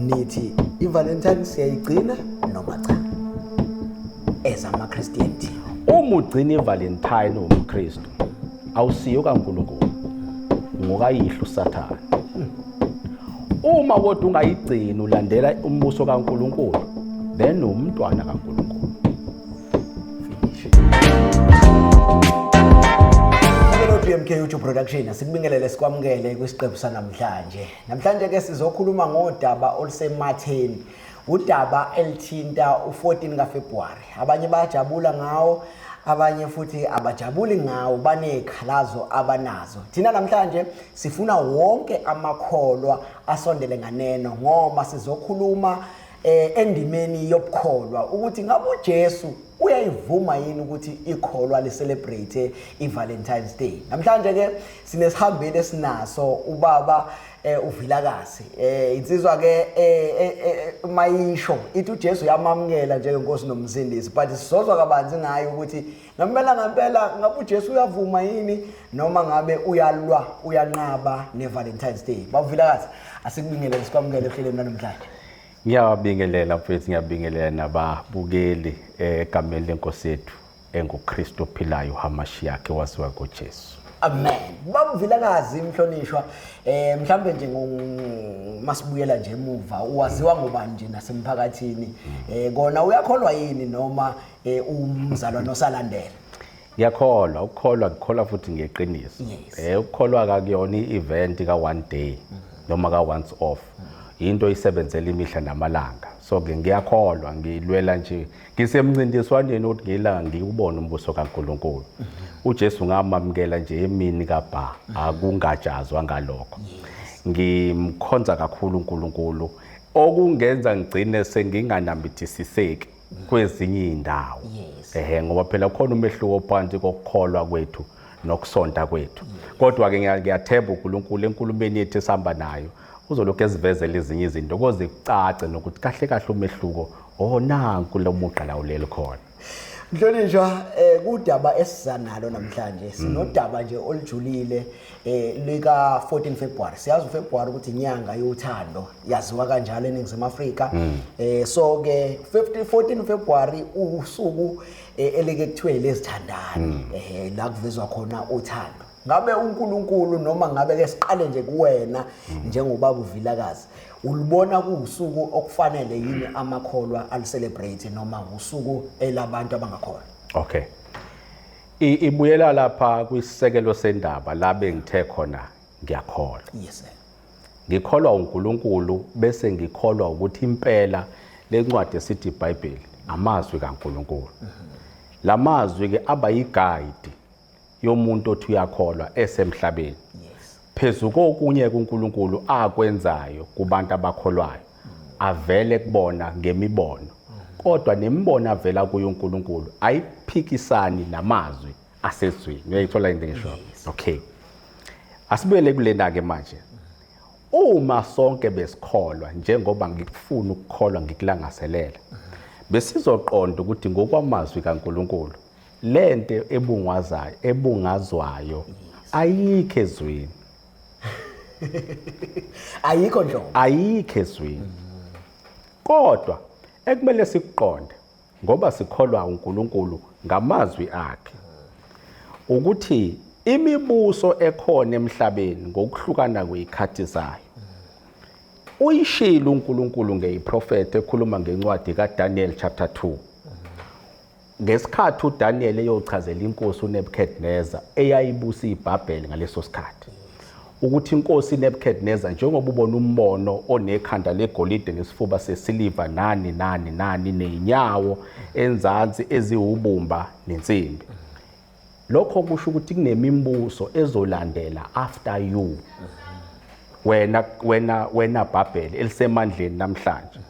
Nithi iValentine siyayigcina noma cha? As ama-Christian thina. Uma ugcina iValentine uwumKristu, awusiyo kaNkulunkulu, ngokayihlo uSathane. Uma kodwa ungayigcini ulandela umbuso kaNkulunkulu, then umntwana kaNkulunkulu. Hello BMK YouTube Production, asikubingelele sikwamukele kwisiqephu sanamhlanje. Namhlanje ke sizokhuluma ngodaba olusematheni, udaba elithinta u-14 kaFebruary. Abanye bayajabula ngawo, abanye futhi abajabuli ngawo, banezikhalazo abanazo. Thina namhlanje sifuna wonke amakholwa asondele nganeno ngoba sizokhuluma endimeni yobukholwa ukuthi ngabe uJesu uyayivuma yini ukuthi ikholwa li-celebrate i-Valentine's Day. Namhlanje ke sinesihambeli esinaso ubaba uVilakazi. Insizwa ke mayisho ithi uJesu uyamamukela njengenkosi nomsindisi, but sizozwa kabanzi ngayo ukuthi ngempela ngempela ngabe uJesu uyavuma yini noma ngabe uyalwa uyanqaba ne-Valentine's Day. Baba Vilakazi, asikubingelele sikwamukele ehlelweni namhlanje. Ngiyabingelela mfethu, ngiyabingelela nababukeli egameni lenkosi yethu enguKristu ophilayo uHamashiach waziwa ngoJesu. Amen. Baba Vilakazi mhlonishwa, mhlambe nje masibuyela nje emuva, uwaziwa ngobani nje nasemphakathini? Kona uyakholwa yini noma umzalwane osalandela? Ngiyakholwa, ukukholwa ngikholwa futhi ngeqiniso. Ukukholwa akuyona i-event ka one day noma ka once off. Into isebenzela imihla namalanga. So ke ngiyakholwa, ngilwela nje ngisemncintiswaneni ukuthi ngilanga ngiwubone umbuso kaNkuluNkulu. uJesu ngamamukela nje emini kaBha, akungajazwa ngalokho. Ngimkhonza kakhulu uNkulunkulu, okungenza ngigcine senginganambithisiseki kwezinye indawo. Ehe, ngoba phela khona umehluko phansi kokukholwa kwethu nokusonta kwethu. Kodwa ke ngiyathemba uNkulunkulu enkulumeni yethu esihamba nayo uzolokhu esivezela ezinye izinto koze kucace nokuthi kahle kahle umehluko nanku lo mugqa la uleli khona. Mhlonishwa, kudaba esizanalo namhlanje sinodaba nje olujulile lika 14 February. Siyazi uFebruary ukuthi inyanga yothando, yaziwa kanjalo eNingizimu Afrika. So ke 14 February usuku elike kuthiwe lezithandani, la kuvezwa khona uthando. Ngabe uNkulunkulu noma ngabe ke siqale nje kuwena njengobaba uVilakazi, ulibona kuwusuku okufanele yini amakholwa alicelebrate noma usuku elabantu abangakholwa? Okay. Ibuyela lapha kwisisekelo sendaba la bengithe khona ngiyakholwa. Yes sir. Ngikholwa uNkulunkulu bese ngikholwa ukuthi impela lencwadi esithi iBhayibheli amazwi kaNkulunkulu. Lamazwi ke aba yiguide yomuntu othi uyakholwa esemhlabeni. Phezu kokunye kuNkulunkulu akwenzayo kubantu abakholwayo avele kubona ngemibono, kodwa nemibono avela kuyo uNkulunkulu ayiphikisani namazwi asezwini. Uyayithola into engisho? Okay, asibuyele kulena ke manje. Uma sonke besikholwa njengoba ngikufuna ukukholwa ngikulangazelela, besizoqonda ukuthi ngokwamazwi kaNkulunkulu lento ebungwazayo ebungazwayo ayikho ezwini. Ayikho nhlobo, ayikho ezwini. Kodwa ekumele sikuqonde ngoba sikholwa uNkulunkulu ngamazwi akhe ukuthi imibuso ekhona emhlabeni ngokuhlukana kwezikhathi zayo uyishilo uNkulunkulu ngeyiprofeti ekhuluma ngencwadi kaDaniel chapter 2. Ngesikhathi uDaniel eyochazela inkosi uNebuchadnezzar eyayibusa iBhabheli ngaleso sikhathi ukuthi inkosi Nebuchadnezzar, njengoba ubona umbono onekhanda legolide nesifuba sesiliva nani nani nani nezinyawo enzansi eziwubumba nensimbi, lokho kusho ukuthi kunemimbuso ezolandela after you, wena wena wena Bhabheli elisemandleni namhlanje.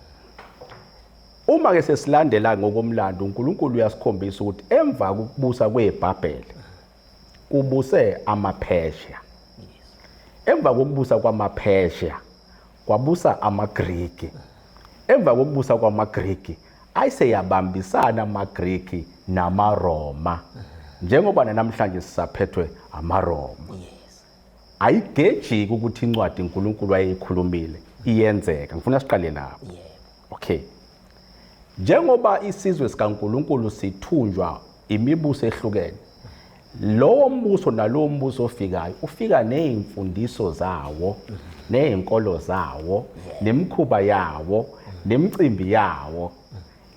Uma ke sesilandela ngokomlando, uNkulunkulu uyasikhombisa ukuthi emva kokubusa kweBhabheli kubuse amaPersia. Emva kokubusa kwamaPersia kwabusa amaGriki. Emva kokubusa kwamaGriki ayiseyabambisana amaGriki namaRoma, njengoba namhlanje sisaphethwe amaRoma. Ayigejiki ukuthi incwadi uNkulunkulu ayeyikhulumile Iyenzeka. Ngifuna siqale lapho. Okay, njengoba isizwe sikaNkulunkulu sithunjwa imibuso ehlukene, lowo mbuso nalowo mbuso ofikayo ufika nezimfundiso zawo, nezinkolo zawo, nemikhuba yawo, nemicimbi yawo.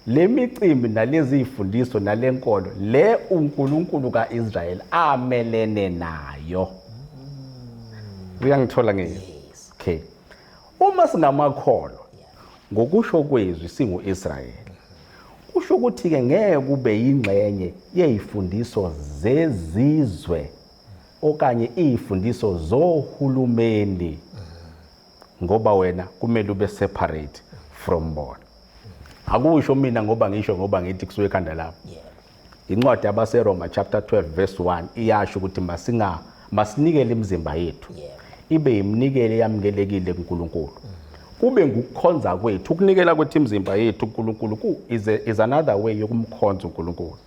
Le micimbi nalezi zifundiso nalenkolo le uNkulunkulu kaIsrael amelene nayo. Uyangithola ngeke? Okay, uma singamakholwa ngokusho kwezwi singuIsrael, kusho ukuthi ke ngeke kube yingxenye yezifundiso zezizwe okanye izifundiso zohulumeni, ngoba wena kumele ube separate from bona. Akusho mina ngoba ngisho, ngoba ngithi kusuke ekhanda lami. Incwadi yabaseRoma chapter 12 verse 1 iyasho ukuthi masinikele imizimba yethu ibe iminikelo eyamukelekile kuNkulunkulu, kube ngukukhonza kwethu. Ukunikela kwethu imizimba yethu kuNkulunkulu ku is another way yokumkhonza uNkulunkulu.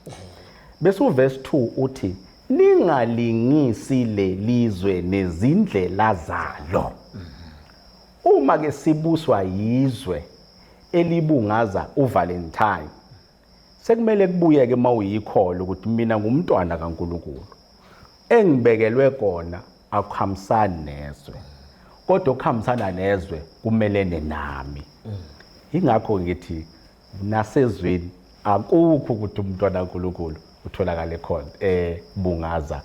Bese uverse 2 uthi ningalingisi lelizwe nezindlela zalo. Uma ke sibuswa yizwe elibungaza uValentine, sekumele kubuyeke uma uyikholo ukuthi mina ngumntwana kaNkulunkulu, engibekelwe kona akuhambisani nezwe, kodwa okuhambisana nezwe kumelene nami. Ingakho ngithi nasezweni akukho ukuthi umntwana kaNkulunkulu utholakale khona bungaza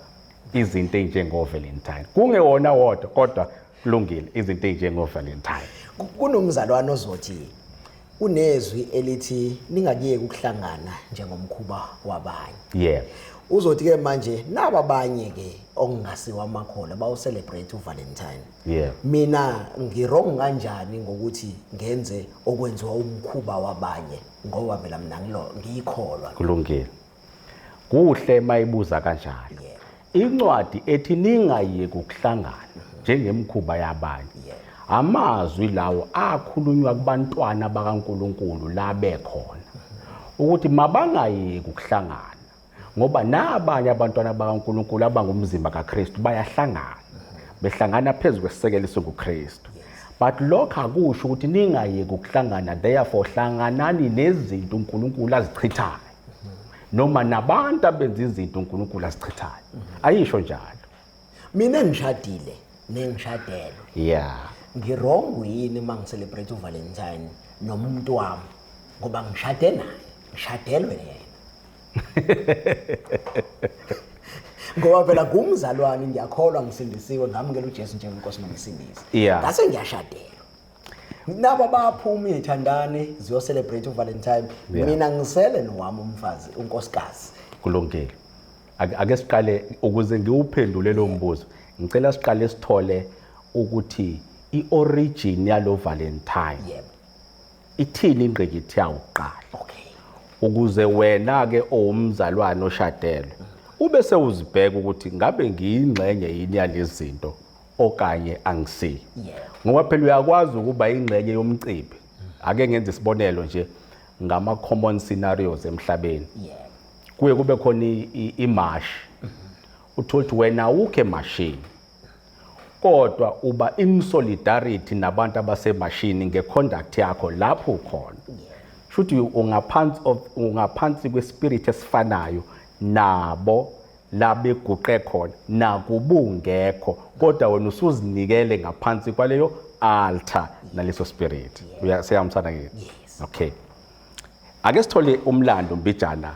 izinto ezinjengo Valentine, kungewona wodwa kodwa kulungile, izinto ezinjengo Valentine. Kunomzalwane ozothi kunezwi elithi ningakuyeki ukuhlangana njengomkhuba wabanye. Uzothi ke manje naba abanye ke okungasiwa amakholwa bawu-celebrate uValentine. Mina ngi-wrong kanjani ngokuthi ngenze okwenziwa umkhuba wabanye, ngoba phela mina ngiyikholwa? Kulungile, kuhle mayibuza kanjalo. Incwadi ethi ningayeki ukuhlangana njengemkhuba yabanye, amazwi lawo akhulunywa kubantwana bakaNkulunkulu la bekhona ukuthi mabangayeki ukuhlangana, ngoba nabanye abantwana bakaNkulunkulu abangumzimba kaKristu bayahlangana, behlangana phezu kwesisekelo esinguKristu. But lokho akusho ukuthi ningayeki ukuhlangana, therefore hlanganani nezinto uNkulunkulu azichithayo noma nabantu abenza izinto uNkulunkulu azichithayo. Ayisho njalo. Mina engishadile nengishadelwe, ngi-wrong yini uma ngicelebrate uValentine nomuntu wami, ngoba ngishade naye, ngishadelwe yena? Ngoba phela ngumzalwane, ngiyakholwa, ngisindisiwe, ngamukela uJesu njengenkosi nomsindisi, ngase ngiyashadelwa. Nabo baphuma iy'thandane ziyo-celebrate uValentine, mina ngisele nowami umfazi, unkosikazi. Kulungile. Ake siqale, ukuze ngiwuphendule lo mbuzo, ngicela siqale sithole ukuthi i-origin yalo Valentine ithini, ingqikithi yawo kuqala, ukuze wena ke owumzalwane oshadelwe ube sewuzibheka ukuthi ngabe ngiyingxenye yini yalezi zinto okanye angisiyo. Ngoba phela uyakwazi ukuba ingxenye yomcimbi. Ake ngenze isibonelo nje ngama common scenarios emhlabeni. Kuye kube khona imarch, uthole ukuthi wena awukho emashini, kodwa uba in solidarity nabantu abasemashini ngeconduct yakho lapho ukhona. Shuthi ungaphansi kwespirit esifanayo nabo la beguqe khona nakubungekho, kodwa wena usuzinikele ngaphansi kwaleyo altar naleso spirit. Uyasiyahambisana ke? Yes. Okay, ake sithole umlando mbijana.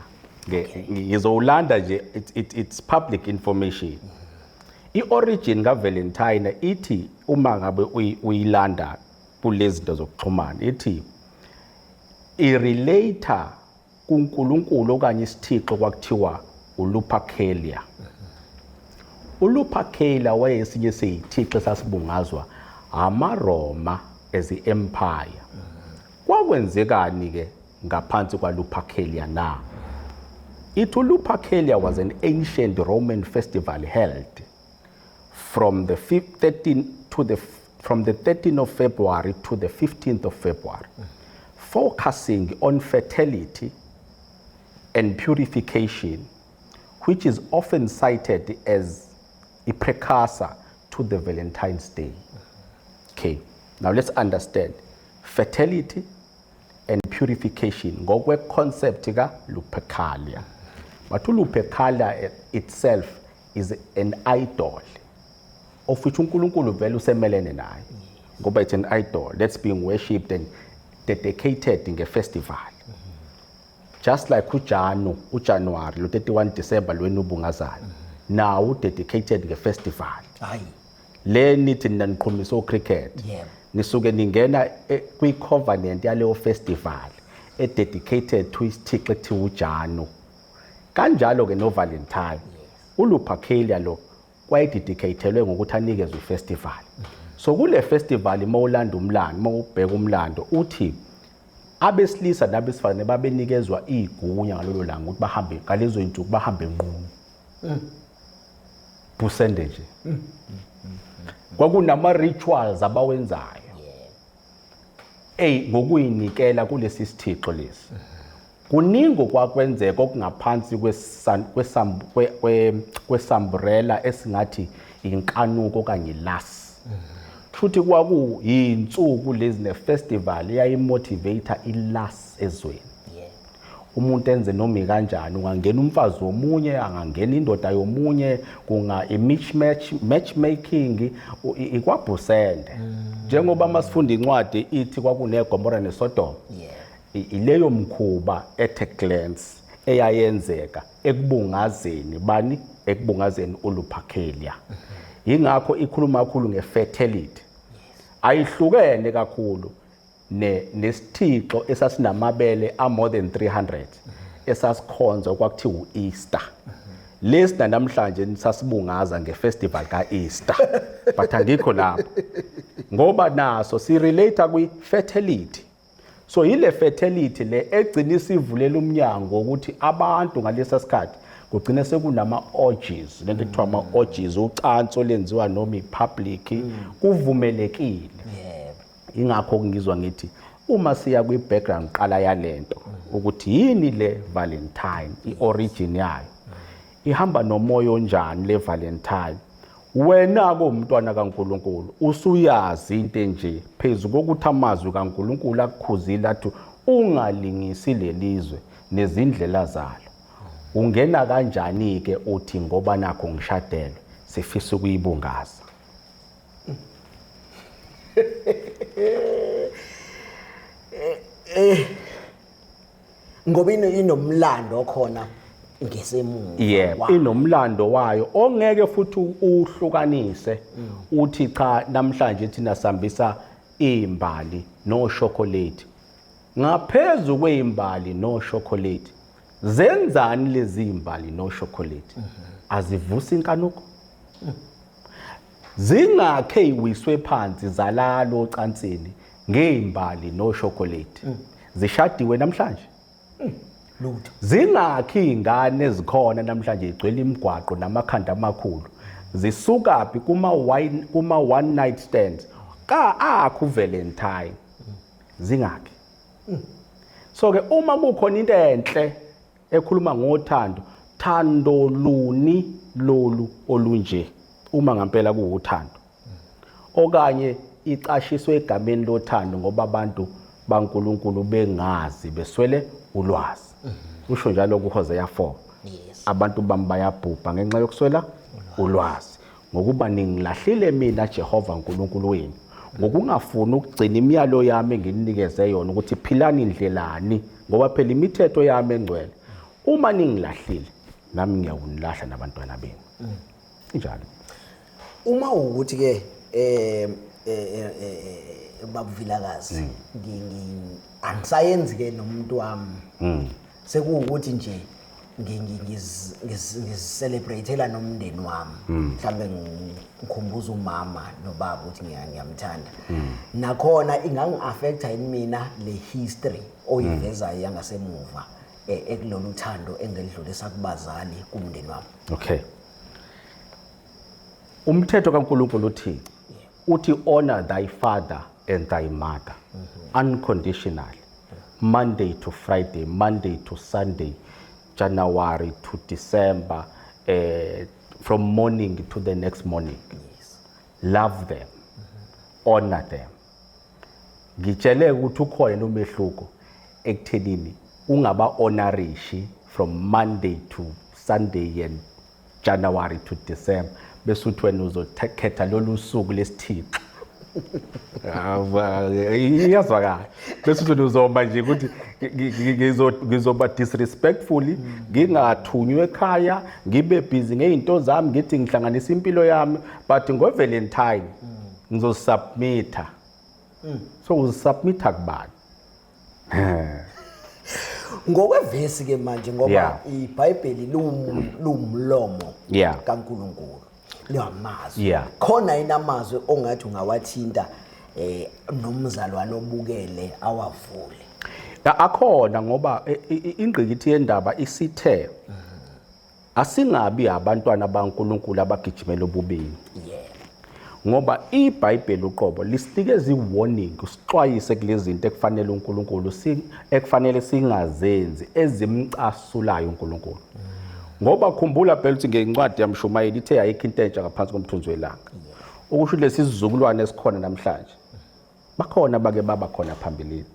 Ngizowulanda nje, it's public information. I-origin kaValentine ithi uma ngabe uyilanda kulezi zinto zokuxhumana, ithi irelate kuNkulunkulu okanye isithixo kwakuthiwa uLupercalia. uLupercalia wayesinye seyithixo esasibungazwa amaRoma as i-empire. Kwakwenzekani ke ngaphansi kwaLupercalia na? Ithi uLupercalia was an ancient Roman festival held from the 13 to the from the 13th of February to the 15th of February, focusing on fertility and purification, which is often cited as a precursor to the Valentine's Day. Okay. Now let's understand fertility and purification ngokwe concept ka Lupercalia. But Lupercalia itself is an idol of which uNkulunkulu vele usemelene naye, ngoba it's an idol that's being worshipped and dedicated nge-festival, just like uJanu, uJanuary lo 31 December lweni ubungazayo, nawo dedicated nge-festival. Hayi. Le nithi nina niqhumisa o-cricket, nisuke ningena kwi-covenant yaleyo festival e-dedicated to isithixo ekuthiwa uJanu. Kanjalo-ke no-Valentine, uLupercalia lo wayededicatelwe ngokuthi anikezwe i-festival. So kule festival, uma ulanda umlando, uma ubheka umlando, uthi abesilisa nabesifazane babenikezwa igunya ngalolo langa ukuthi bahambe ngalezo zinsuku, bahambe nqunu, busende nje. Kwakunama rituals abawenzayo ey ngokuyinikela kulesi sithixo lesi. Kuningi kwakwenzeka okungaphansi kwesambrela esingathi inkanuko okanye lust. Futhi kwakuyinsuku lezi nefestival eyayimotivate ilust ezweni. Umuntu enze noma kanjani, ungangena umfazi womunye, angangena indoda yomunye, kunga i-match matchmaking ikwabhusende. Njengoba masifunda incwadi ithi kwakuneGomora neSodom, ileyo mkhuba at a glance eyayenzeka ekubungazeni bani, ekubungazeni uLupercalia. Ingakho ikhuluma kakhulu ngefertility. Ayihlukene kakhulu ne nesithixo esasinamabele a more than 300 esasikhonza kwakuthiwa uEaster. Lesi namhlanje sasibungaza ngefestival kaEaster, but angikho lapho ngoba naso si relate kwi fertility. So yile fertility le egcina isivulela umnyango ukuthi abantu ngalesa sikhathi kugcine sekunama orgies, lento ekuthiwa ama orgies, ucansi olenziwa noma ipublic kuvumelekile. Ingakho ngizwa ngithi uma siya kwi-background qala yalento ukuthi yini le Valentine, i-origin yayo ihamba nomoya onjani le Valentine. Wena kuwumntwana kaNkuluNkulu usuyazi into enje, phezu kokuthi amazwi kaNkuluNkulu akukhuzile athi ungalingisi lelizwe nezindlela zalo, ungena kanjani ke uthi ngoba nakho ngishadelwe sifisa ukuyibungaza? Ngoba inomlando khona ngesemuva. Yebo, inomlando wayo ongeke futhi uhlukanise uthi cha, namhlanje thina sambisa izimbali no chocolate. Ngaphezulu kwezimbali no chocolate, zenzani lezi zimbali no chocolate? Azivusa inkanuko, zingakhe iwiswe phansi zalalo ocansini ngeimbali no chocolate. Zishadiwe namhlanje? Lutho. Zingakhi izingane ezikhona namhlanje igcwele imigwaqo namakhanda amakhulu? Zisukaphi? Kuma wine, kuma one night stands ka akhu Valentine. Zingakhi? So ke uma kukhona into enhle ekhuluma ngothando, thando luni lolu olunje uma ngempela kuwuthando, okanye icashiswe egameni lothando ngoba abantu baNkuluNkulu bengazi, beswele ulwazi? Usho njalo kuHosea 4. Abantu bami bayabhubha ngenxa yokuswela ulwazi, ngokuba ningilahlile mina Jehova uNkulunkulu wenu, ngokungafuni ukugcina imiyalo yami engininikeze yona ukuthi philani indlelani, ngoba phela imithetho yami engcwele. Uma ningilahlile, nami ngiyawunilahla nabantwana benu. Injalo. Uma ukuthi ke babuVilakazi, angisayenzi ke nomuntu wami, sekuwukuthi nje ngizicelebrateela nomndeni wami, mhlambe ngikhumbuza umama nobaba ukuthi ngiyamthanda, nakhona ingangi-affecta yini mina le history oyivezayo yangasemuva ekulolu thando engelidlulisa kubazali, kumndeni wami? Okay, umthetho kaNkulunkulu uthi honor thy father and thy mother unconditionally, Monday to Friday, Monday to Sunday, January to December, from morning to the next morning. Love them, honor them. Ngitshele ukuthi ukhona umehluko ekuthenini ungaba honorishi from Monday to Sunday and January to December, bese uthi wena uzokhetha lolu suku lesithixo. Iyazwakala. Bese uthi uzoma nje ukuthi ngizoba disrespectfully, ngingathunywa ekhaya, ngibe busy ngey'nto zami, ngithi ngihlanganisa impilo yami, but ngo-Valentine ngizosubmitha. So uzisubmitha kubani? Ngokwevesi ke manje, ngoba iBhayibheli luwumlomo kaNkulunkulu, liwamazwi. Khona yini amazwi ongathi ungawathinta nomzalwane obukele awavule? Akhona, ngoba ingqikithi yendaba isithe asingabi abantwana baNkulunkulu abagijimela ububini. Ngoba iBhayibheli uqobo lisinikeza i-warning, usixwayise kulezi zinto ekufanele uNkulunkulu ekufanele singazenzi, ezimcasulayo uNkulunkulu. Ngoba khumbula phela ukuthi ngencwadi yamshumayeli ithe ayikho into entsha ngaphansi komthunzi welanga. Ukusho lesi sizukulwane esikhona namhlanje, bakhona bake baba khona phambilini,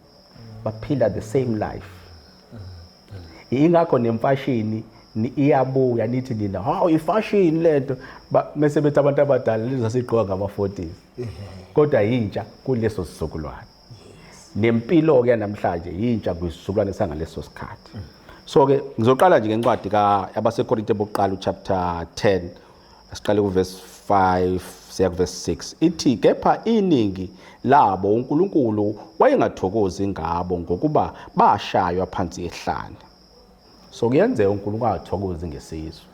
baphila the same life. Ingakho nemfashini iyabuya, nithi nina hawu ifashini lento, mese bethi abantu abadala lezo sasigqoka ngama-40s, kodwa yintsha kuleso sizukulwane. Nempilo ke namhlanje yintsha kwisizukulwane sangaleso sikhathi. So ke ngizoqala nje ngencwadi yabaseKorinte bokuqala chapter 10, siqale kuverse 5 siya kuverse 6. Ithi kepha iningi labo uNkulunkulu wayengathokozi ngabo, ngokuba bashaywa phansi ehlane. So kuyenzeka uNkulunkulu angathokozi ngesizwe,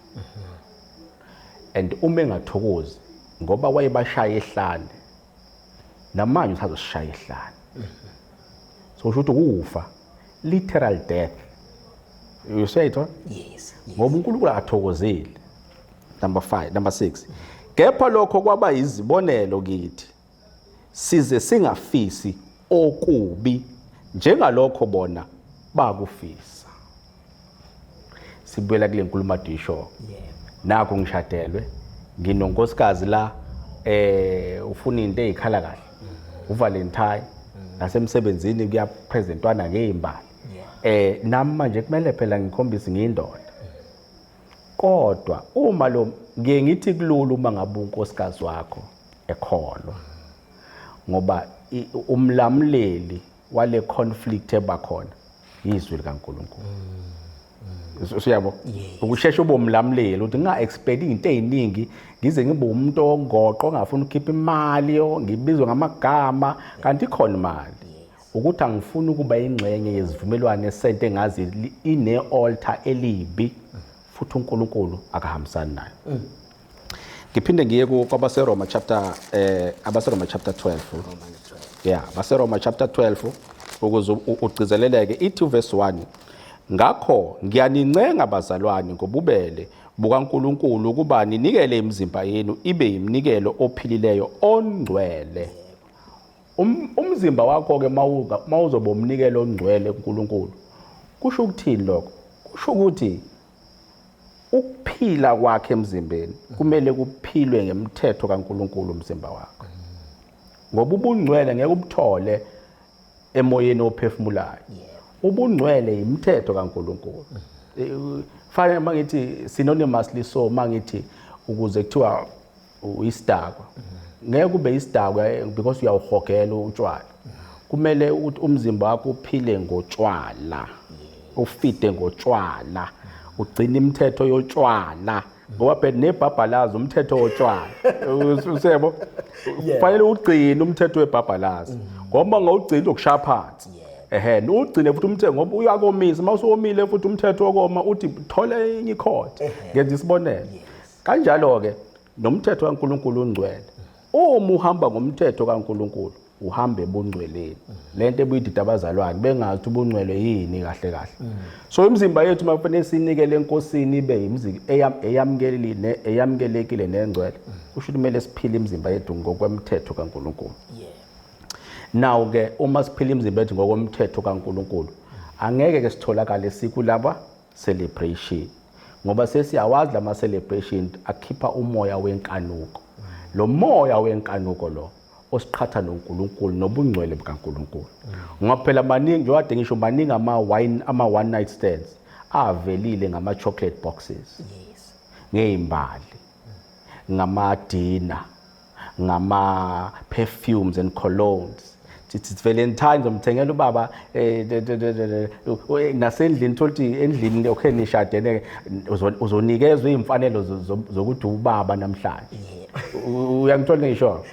and uma engathokozi ngoba wayebashaya ehlane, namanje usazosishaya ehlane. So kusho ukuthi ukufa, literal death, you say it? Yes. Ngoba uNkulunkulu akathokozile. Number 5, number 6, kepha lokho kwaba izibonelo kithi, size singafisi okubi njengalokho bona bakufisa. Sibuyela kule nkulumo adisho. Nakho ngishadelwe, nginonkosikazi la, ufuna into ezikhala kahle, uValentine, nasemsebenzini kuyapresentwana ngezimbali. Nami manje kumele phela ngikhombise ngiyindoda. Kodwa uma lo ngiye ngithi kulula uma ngabe unkosikazi wakho ekholwa, ngoba umlamuleli wale conflict ebakhona izwi likaNkulunkulu. Usuyabo? Ukushesha ube umlamuleli, ukuthi nginga expect izinto eziningi, ngize ngibe umuntu ongoqo ongafuni ukukhipha imali, ngibizwe ngamagama, kanti ikhona imali. Ukuthi angifuni ukuba ingxenye yezivumelwano esente engazi ine altar elibi, futhi uNkulunkulu akahambisani nayo. Ngiphinde ngiye kwabaseRoma chapter abaseRoma chapter 12. Yeah, abaseRoma chapter 12 ukuze ugcizeleleke, ithi uverse 1, ngakho ngiyanincenga bazalwane ngobubele bukaNkulunkulu ukuba ninikele imizimba yenu ibe yiminikelo ophilileyo ongcwele. Umzimba wakho ke mawuzoba umnikelo ongcwele kuNkulunkulu, kusho ukuthini lokho? Kusho ukuthi ukuphila kwakhe emzimbeni kumele kuphilwe ngemthetho kaNkulunkulu umzimba wakho, ngoba ubungcwele ngeke ubuthole emoyeni ophefumulayo. Ubungcwele imithetho kaNkulunkulu. Fanele mangithi synonymously, so mangithi ukuze kuthiwa uyisidakwa, ngeke kube isidakwa because uyawuhogela utshwala. Kumele ukuthi umzimba wakho uphile ngotshwala, ufide ngotshwala, ugcine imithetho yotshwala, ngoba phela nebhabhalazi umthetho wotshwala, usebo kufanele ugcine umthetho webhabhalazi, ngoba ngawugcina ukushaya phansi. Ehe, ugcine futhi umthetho ngoba uyakomisa, uma usuwomile futhi umthetho wokoma uthi thola enye ikhotha. Ngenza isibonelo. Kanjalo ke nomthetho kaNkulunkulu ungcwele. Uma uhamba ngomthetho kaNkulunkulu uhamba ebungcweleni. Lento ebuyidida abazalwane bengazi ukuthi ubungcwele yini kahle kahle. So imizimba yethu makufanele sinikele eNkosini ibe imizimba eyamukelekile, eyamukelekile nengcwele. Kusho kumele siphile imizimba yethu ngokwemthetho kaNkulunkulu. Now ke uma siphila imizimba yethu ngokomthetho kaNkulunkulu, angeke ke sitholakale sikulaba celebration, ngoba sesiyawazi lama celebration akhipha umoya wenkanuko. Lo moya wenkanuko lo osiqhatha noNkulunkulu nobungcwele bukaNkulunkulu. Ngoba phela maningi, njengoba kade ngisho, maningi ama-wine, ama-one night stands avelile ngama-chocolate boxes, ngey'mbali, ngama-dinner, ngama-perfumes and colognes. It's Valentine, ngizomthengela ubaba nasendlini, thola ukuthi endlini, okay, nishadene, uzonikezwa iy'mfanelo zokuthi ubaba namhlanje. Uyangithola ngisho?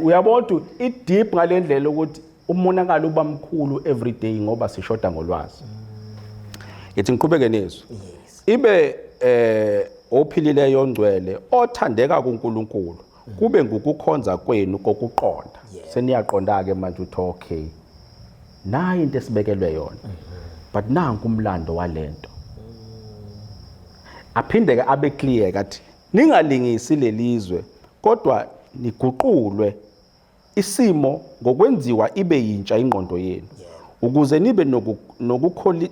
Uyabona ukuthi i-deep ngale ndlela ukuthi umonakalo uba mkhulu every day ngoba sishoda ngolwazi. Ngithi ngiqhubeke nezwi. Ibe ophilileyo, ongcwele, othandeka kuNkulunkulu, kube ngukukhonza kwenu kokuqonda. Seniyaqonda ke manje uthi okay, nayi into esibekelwe yona, but nanku umlando walento. Aphinde ke abe clear kathi ningalingisi lelizwe, kodwa niguqulwe isimo ngokwenziwa ibe yintsha ingqondo yenu, ukuze nibe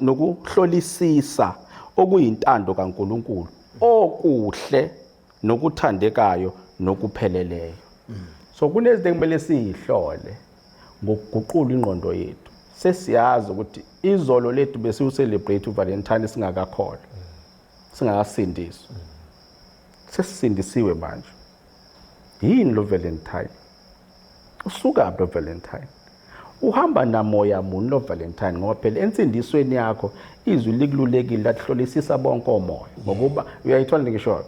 nokuhlolisisa okuyintando kaNkulunkulu, okuhle nokuthandekayo nokupheleleyo. So kunezinto ekumele siyihlole ngokuguqula ingqondo yethu. Sesiyazi ukuthi izolo lethu besiwu-celebrate uValentine singakakholwa, singakasindiswa. Sesisindisiwe manje. Yini lo Valentine? Usukaphi lo Valentine? Uhamba namoya muni lo Valentine? Ngoba phela ensindisweni yakho izwi likululekile lathi hlolisisa bonke omoya, ngokuba uyayithola ngisho.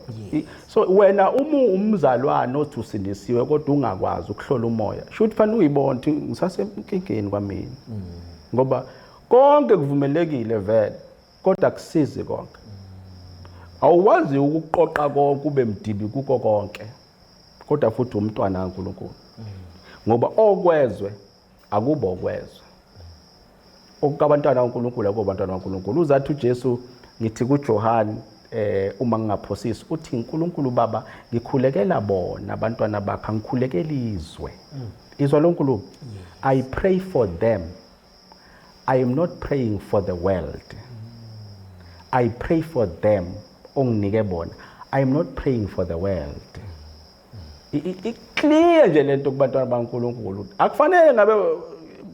So wena uma umzalwane othi usindisiwe kodwa ungakwazi ukuhlola umoya, sho ukuthi fanele uyibone ukuthi ngisasenkingeni kwamina, ngoba konke kuvumelekile vele, kodwa kusizi konke. Awukwazi ukuqoqa konke ube mdibi kuko konke, kodwa futhi umntwana kaNkulunkulu, ngoba okwezwe akubo okwezwe, okukabantwana kaNkulunkulu akubo abantwana kaNkulunkulu. Uzathi uJesu, ngithi kuJohn, uma ngingaphosisi, uthi uNkulunkulu Baba, ngikhulekela bona abantwana bakhe, angikhulekeli izwe. Izwa loNkulunkulu, I pray for them, I am not praying for the world. I pray for them onginike bona, I am not praying for the world. I-clear nje lento kubantwana baNkulunkulu, akufanele ngabe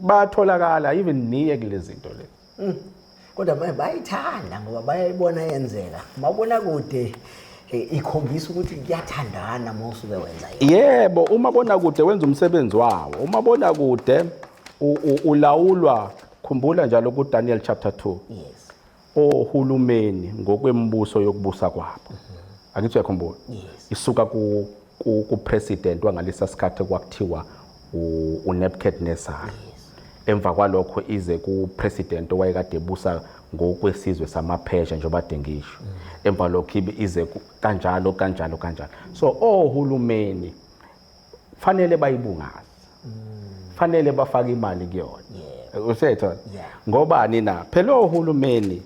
bayatholakala even niye kulezi zinto le. Kodwa manje bayithanda ngoba bayayibona yenzeka mabona kude, ikhombisa ukuthi kuyathandana uma usuke wenza yona. Yebo, umabona kude wenza umsebenzi wawo. Umabona kude ulawulwa, khumbula njalo ku Daniel chapter 2, ohulumeni ngokwembuso yokubusa kwabo. Angithi uyakhumbula? Yes. Isuka ku president wangalesa sikhathi kwakuthiwa uNebuchadnezzar. Emva kwalokho ize ku president owayekade ebusa ngokwesizwe samaPhesha, njengoba kade ngisho. Emva lokho ibe ize kanjalo kanjalo kanjalo. So ohulumeni fanele bayibungaze, fanele bafake imali kuyona, usethola? Ngobani na phela ohulumeni?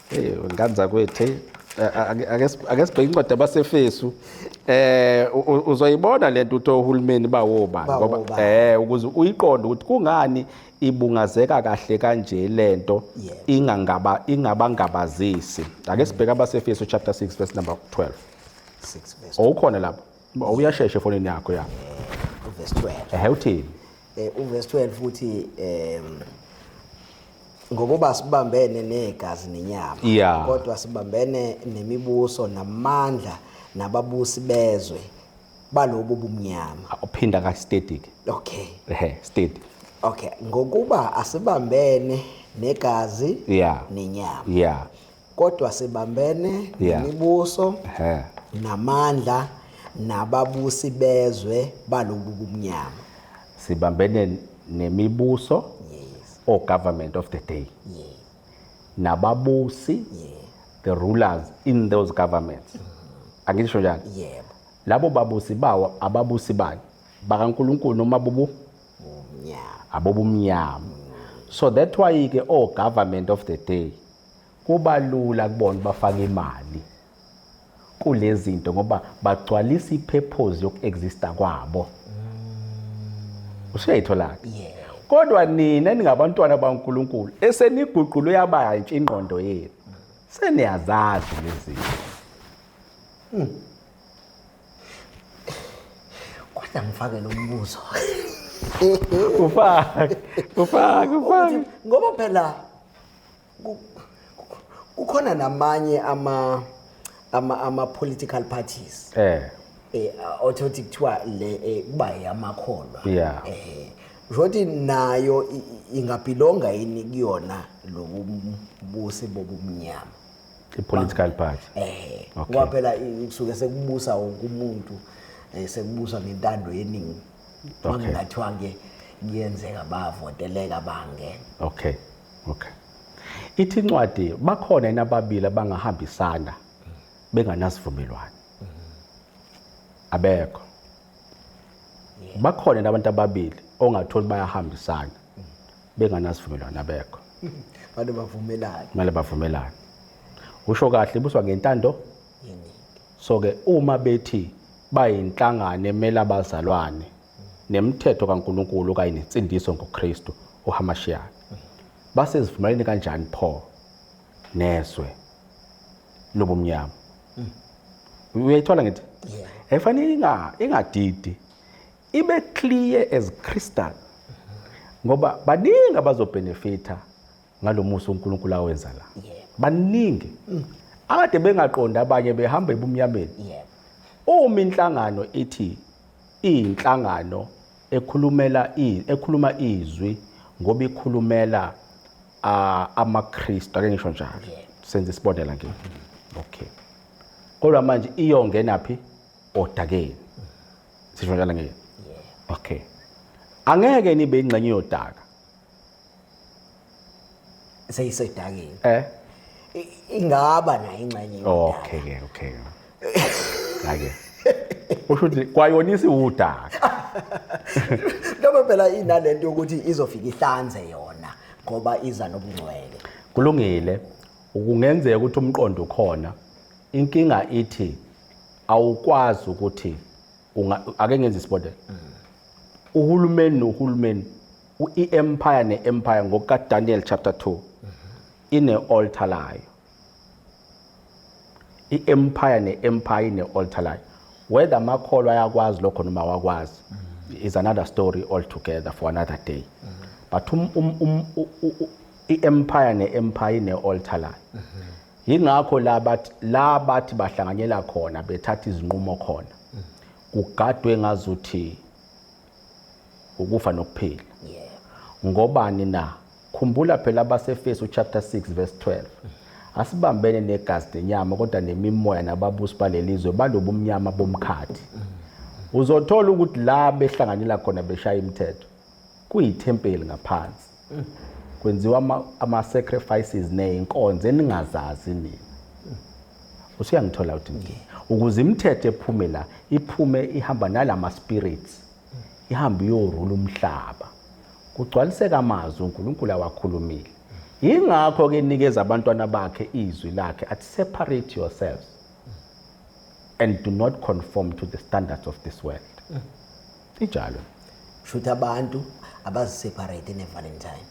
Hey, nganza kwethu, hey, ake sibheke incwadi yabaseFesu, uzoyibona lento ukuthi ohulumeni bawobani, ngoba Bawobani. Ukuze uyiqonde ukuthi kungani ibungazeka kahle kanje lento, ingangaba ingabangabazisi. Ake sibheke abaseFesu chapter 6 verse number 12. 6 verse. Awukhona lapho? Uyashesha efonini yakho ya. Verse 12. Ehe, uthini? Uverse 12 futhi, ngokuba sibambene negazi nenyama, kodwa sibambene nemibuso namandla nababusi bezwe balobu bumnyama. Uphinda ka steady ke. Okay. Ehe, steady. Okay, ngokuba asibambene negazi nenyama, kodwa sibambene nemibuso namandla nababusi bezwe balobu bumnyama. Sibambene nemibuso, or government of the day, nababusi, the rulers in those governments, angisho njalo? Yebo. Labo babusi bawo ababusi bani, bakaNkulunkulu noma bubu Umnyama. Abobumnyama. So that why ke all government of the day kuba lula kubona bafaka imali kulezi zinto, ngoba bagcwalisa ipurpose yokuexista kwabo. Usuyayithola ke? Yebo. Kodwa nina ningabantwana baNkulunkulu eseniguqulwe yabantsha ingqondo yenu, seniyazazi lezi zinto. Kodwa Kodwa ngifake lo mbuzo. Ufake, ufake, ufake. Ukuthi ngoba phela kukhona namanye ama political parties. Othothi kuthiwa le kuba yamakholwa. Ukuthi nayo ingabhilonga yini kuyona lobubusi bobumnyama? I-political party. Ngoba phela kusuke sekubusa wonke umuntu, sekubusa ngentando yeningi. Makungathiwa ke kuyenzeka bavoteleka bangena. Okay. Okay. Ithi incwadi bakhona yini ababili abangahambisana benganasivumelwano? Abekho. Bakhona yini abantu ababili ongatholi bayahambisana benganasivumelwano? Abekho. Bantu bavumelane. Kumele bavumelane. Usho kahle, ibuswa ngentando yeningi. So ke uma bethi bayinhlangano emela abazalwane nemithetho kaNkuluNkulu kanye nensindiso ngoKristu uHamashiach, basezivumelene kanjani pho nezwe lobumnyama? Uyayithola ngithi? Efanele ingadidi, ibe clear as crystal, ngoba baningi abazobenefita ngalomusa uNkulunkulu awenza la. Baningi akade bengaqondi, abanye behamba ebumnyameni. Uma inhlangano ithi iyinhlangano ekhuluma izwi ngoba ikhulumela amaKristu, ake ngisho njalo. Senze isibonela nje. Okay. Kodwa manje iyongena phi? Odakeni. Sisho njalo ngeke. Okay. Angeke nibe ingxenye yodaka. Seyisedakeni. Ingaba nayo ingxenye yodaka. Okay ke, okay. Ake. Usho ukuthi kwayona isiwudaka. Noma phela inalento yokuthi izofika ihlanze yona ngoba iza nobungcwele. Kulungile. Kungenzeka ukuthi umqondo ukhona. Inkinga ithi awukwazi ukuthi ake ngenze isibonelo. Uhulumeni nohulumeni, u-empire ne-empire ngokuka Daniel chapter 2 ine altar layo. I-empire ne-empire ine altar layo. Whether amakholwa ayakwazi lokho noma awakwazi is another story altogether for another day. But i-empire ne-empire ine altar layo. Yingakho la bathi bahlanganyela khona bethatha izinqumo khona. Kugadwe ngazuthi ukufa nokuphila. Ngobani na? Khumbula phela abaseFesu chapter 6 verse 12. Asibambene negazi nenyama kodwa nemimoya nababusi balelizwe balobumnyama bomkhathi. Uzothola ukuthi la behlanganyela khona beshaya imithetho kuyithempeli ngaphansi. Kwenziwa ama sacrifices nezinkonzo eningazazi nina. Usuyangithola ukuthi ngithini? Ukuze imithetho ephume la iphume ihamba nalama spirits. Ihambe iyorula umhlaba. Kugcwaliseka amazwi uNkulunkulu awakhulumile. Yingakho ke nikeza abantwana bakhe izwi lakhe athi separate yourselves and do not conform to the standards of this world. Injalo. Shuthi abantu abaziseparate neValentine.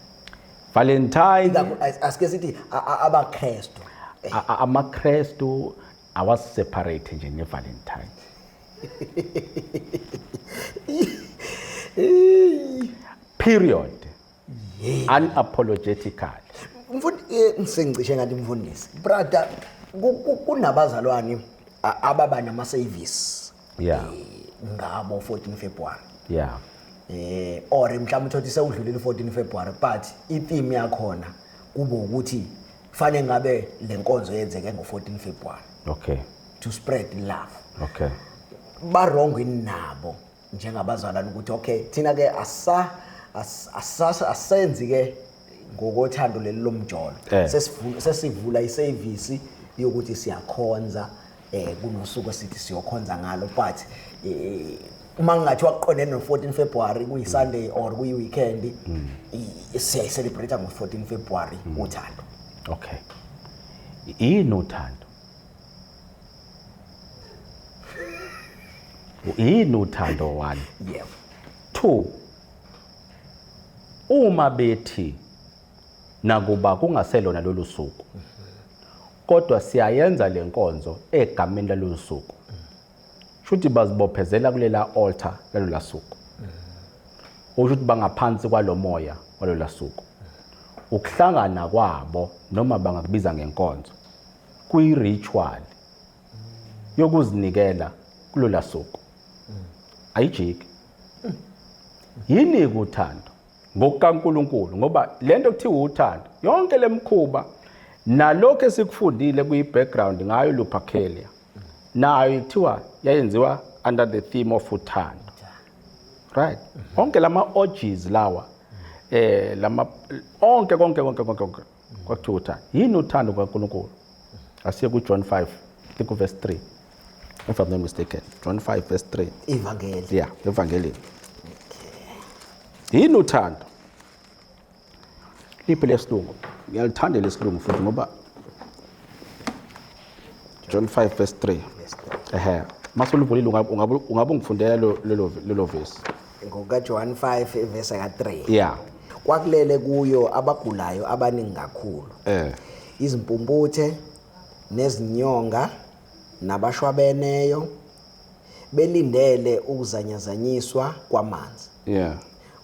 Valentine asike sithi abaKristu. AmaKristu awaziseparate nje neValentine. Period. Unapologetically. Mfundi, ngisengicishe ngathi mfundisi. Brother, kunabazalwane ababa nama service. Ngabo 14 February. Or mhlawumbe uthothi sewudlulile 14 February, but i-theme yakhona kube ukuthi fanele ngabe lenkonzo yenzeke ngo-14 February. To spread love. Ba wrong nabo njengabazalwane ukuthi okay thina ke asenzi ke ngokothando leli lomjolo. Sesivula iservice yokuthi siyakhonza kunosuku esithi siyokhonza ngalo, but uma ngingathiwa kuqondene no-14 February kuyi Sunday or kuyi weekend, siyayicelebrate ngo-14 February uthando. Okay. Yini uthando? Yini uthando 1? 2, uma bethi nakuba kungaselona lolu suku kodwa siyayenza lenkonzo egameni lalolu suku. Shuthi bazibophezela kulela altar lalola suku. Usho ukuthi bangaphansi kwalomoya walola suku. Ukuhlangana kwabo noma bangakubiza ngenkonzo kuyi-ritual yokuzinikela kulola suku. Ayijiki. Yini uthando? NgokukaNkulunkulu, ngoba lento kuthiwa uthando, yonke lemkhuba nalokho esikufundile kuyi-background ngayo Lupercalia, nayo kuthiwa yayenziwa under the theme of uthando. Right? Onke lama orgies lawa, lama onke konke konke konke konke kwakuthiwa uthando. Yini uthando kaNkulunkulu? Asiye ku John 5, I think verse 3. If I'm not mistaken, John 5 verse 3. Ivangeli. Yeah, evangelini. Yini uthando? Liphi lesilungu? Ngiyalithanda lesilungu futhi ngoba John 5 verse 3. Ehe. Masoluvulile ungabe ungifundela lelo verse. NgokaJohn 5 verse ka3. Yeah. Kwakulele kuyo abagulayo abaningi kakhulu. Izimpumputhe nezinyonga nabashwabeneyo belindele ukuzanyazanyiswa kwamanzi.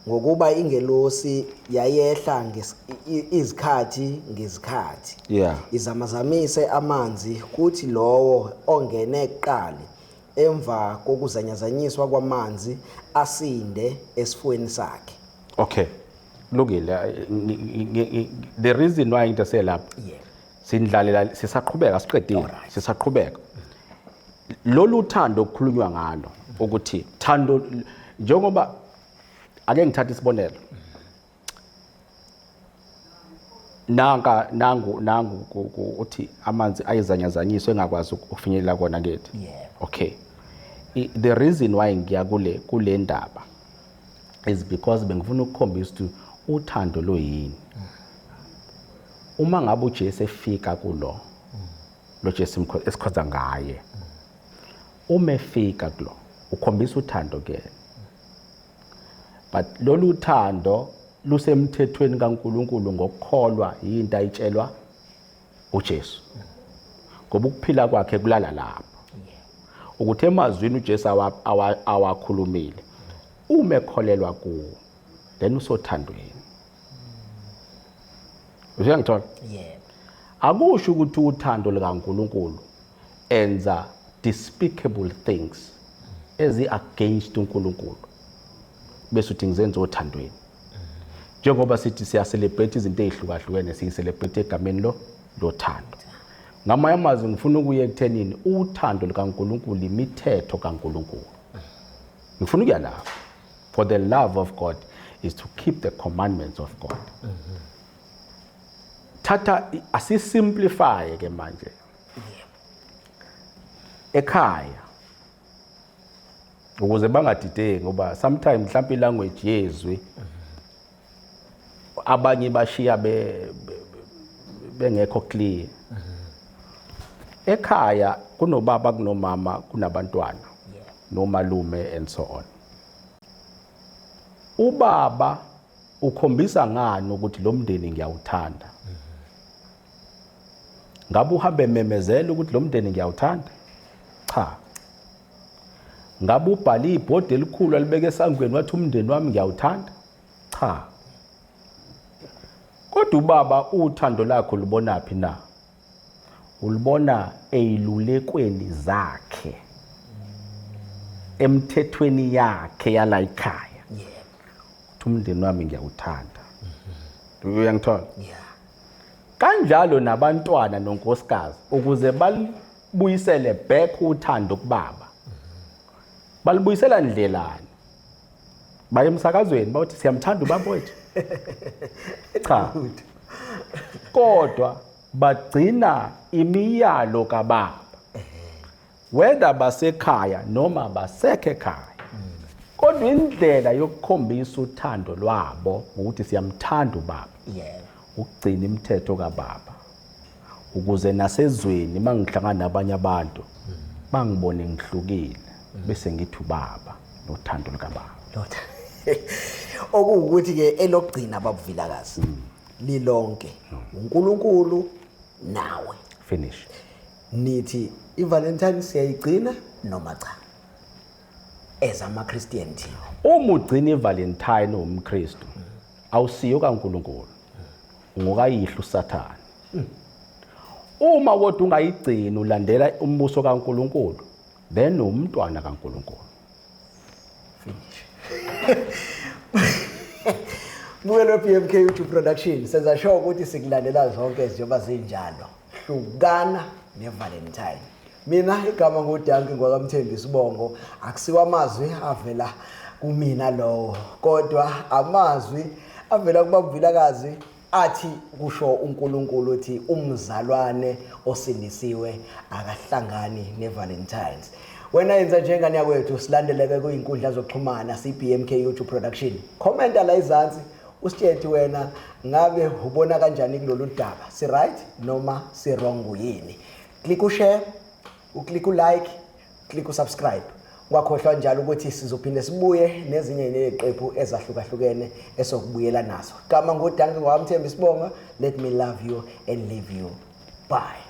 Ngokuba ingelosi yayehla izikhathi ngezikhathi. Izamazamise amanzi kuthi lowo ongene kuqali emva kokuzanyazanyiswa kwamanzi asinde esifweni sakhe. Okay. Lungile. The reason why ngithe lapha. Sindlalela sisaqhubeka siqedile sisaqhubeka. Lolu thando okukhulunywa ngalo ukuthi thando, njengoba ake ngithathe isibonelo. Nanka nangu nangu uthi amanzi ayizanyazanyiswe engakwazi ukufinyelela kona kithi. Okay. The reason why ngiya kule ndaba is because bengifuna ukukhombisa ukuthi uthando luyini. Uma ngabe uJesu efika kulo lo Jesu esikhonza ngaye, uma efika kulo ukhombisa uthando kuyena, but lolu thando lusemthethweni kaNkuluNkulu ngokukholwa yinto ayitshelwa uJesu, ngoba ukuphila kwakhe kulala lapho ukuthi emazwini uJesu awakhulumile uma ekholelwa kuwo, then usothandweni. Uyangithola? Yebo. Akusho ukuthi uthando likaNkuluNkulu enza despicable things ezi against uNkulunkulu bese uthi ngizenza othandweni. Njengoba sithi siya celebrate izinto ezihlukahlukene, siyi celebrate egameni lo lothando. Ngamanye amazwi ngifuna ukuya ekuthenini uthando likaNkuluNkulu imithetho kaNkuluNkulu. Ngifuna ukuya lapho. For the love of God is to keep the commandments of God. Thatha asisimplify ke manje. Ekhaya ukuze bangadideki, ngoba sometimes mhlawumbe ilanguage yezwi abanye bashiya bengekho clear. Ekhaya kunobaba, kunomama, kunabantwana, nomalume and so on. Ubaba ukhombisa ngani ukuthi lo mndeni ngiyawuthanda? Ngabe uhambe memezela ukuthi lo mndeni ngiyawuthanda? Cha. Ngabe ubhale ibhodi elikhulu alibeke esangweni wathi umndeni wami ngiyawuthanda? Cha. Kodwa ubaba uthando lakho lubonaphi na? Ulibona eyilulekweni zakhe, emthethweni yakhe yala ekhaya. Uthi umndeni wami ngiyawuthanda. Uyangithola? Kanjalo nabantwana nonkosikazi, ukuze balibuyisele back uthando kubaba. Balibuyisela ndlelani? Baye emsakazweni bathi siyamthanda ubaba wethu. Cha. Kodwa bagcina imiyalo kababa. Whether basekhaya noma basekhe ekhaya. Kodwa indlela yokukhombisa uthando lwabo ukuthi siyamthanda ubaba. Ukugcina imithetho kababa. Ukuze nasezweni mangihlangana nabanye abantu bangibone ngihlukile bese ngithi ubaba nothando lukababa. Okuwukuthi ke elokugcina babuVilakazi lilonke uNkulunkulu nawe. Finish. Nithi iValentine siyayigcina noma cha? As ama-Christian thina. Uma ugcina iValentine uwumKristu, awusiyo kaNkulunkulu. Ungokayihlo uSathane. Uma kodwa ungayigcini ulandela umbuso kaNkulunkulu, then umntwana kaNkulunkulu. Finish. Bukelo BMK YouTube Production senza sure ukuthi sikulandela zonke njengoba zinjalo. Hlukana neValentine. Mina igama nguDanki ngwakamthembi isibongo, akusiwa amazwi avela kumina lowo, kodwa amazwi avela kubabvilakazi athi kusho uNkulunkulu uthi umzalwane osindisiwe akahlangani neValentines. Wena yenza njengane yakwethu, silandeleke kuyinkundla zokuxhumana CBMK YouTube Production. Commenta la izansi usitshele wena ngabe ubona kanjani kulolu daba, si right noma si wrong yini. Click ushare, uclick ulike, click usubscribe. Ungakhohlwa njalo ukuthi sizophinde sibuye nezinye neziqephu ezahlukahlukene esokubuyela nazo. Gama nguDanki ngwaMthembu isibongo. Let me love you and leave you. Bye.